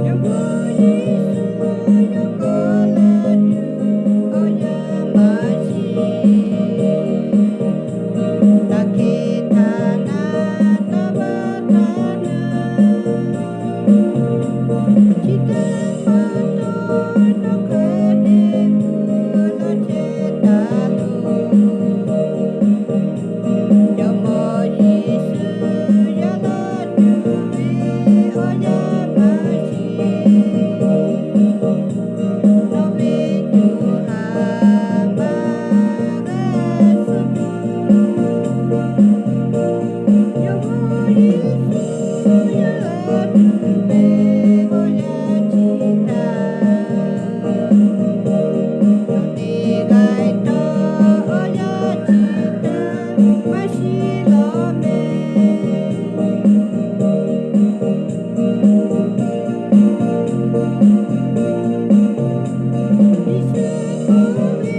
Jawˇmawˇ Yeˍsuˆ yawˇ k'awꞈ la tuˬ awˬ yanˇ maˇ shiˍ. Taˇ hkeh htaˇ naˉ, taˇ vaˇ htaˇ naˉ, chi htaꞈ pa taw nawˬ hk'a dehꞈ kuˬ laˇ chehˇ taˍ loˬ. Jawˇmawˇ Yeˍsuˆ yawˇ la tuˬ ve awˬ yanˇ maˇ shiˍ. Nawˬ ve co ha maˇ g'a suh tuˬ, Jawˇmawˇ Yeˍsuˆ yawˇ la tuˬ ve awˬ yanˇ chi htaꞈ, cawˬ te g'a taw awˬ yanˇ chi htaꞈ maˇ shiˍ lawˬ mehˍ. Yeˍsuˆ k'oˆ ve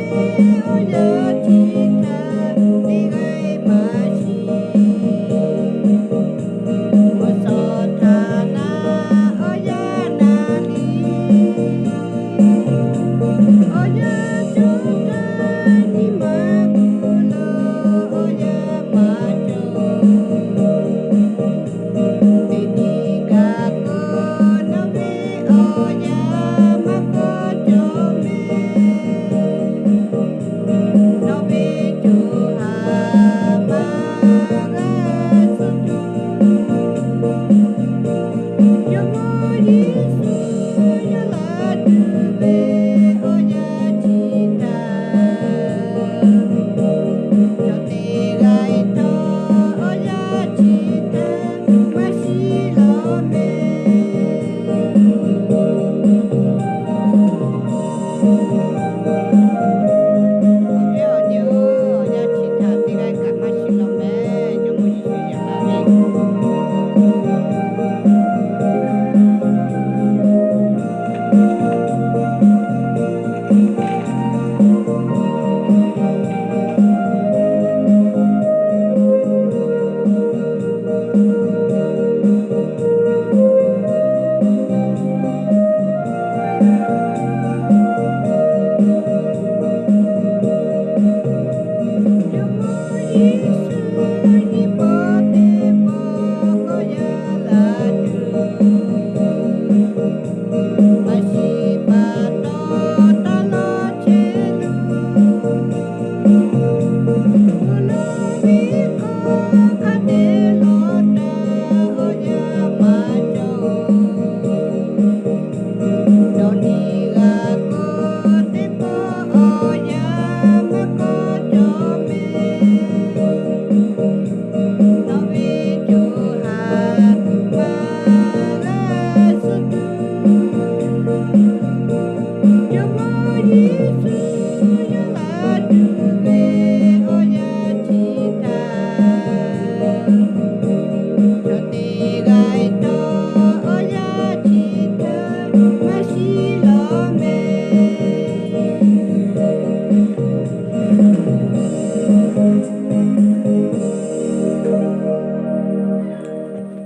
awˬ yanˇ chi htaꞈ teˇ g'aˇ maˇ shiˍ. Awˬ suhˍ htaꞈ naˉ, awˬ yanˇ naˉ liˇ, awˬ yanˇ cawˬ htaˇ nyi ma kuˬ lo awˬ yanˇ maˇ cawˬ. Teˇ nyi kaꞈ k'o, nawˬ ve awˬ yanˇ maˇ k'awꞈ cawˬ mehˍ. Nawˬ ve co ha maˇ g'a suh tuˬ, Jawˇmawˇ Yeˍsuˆ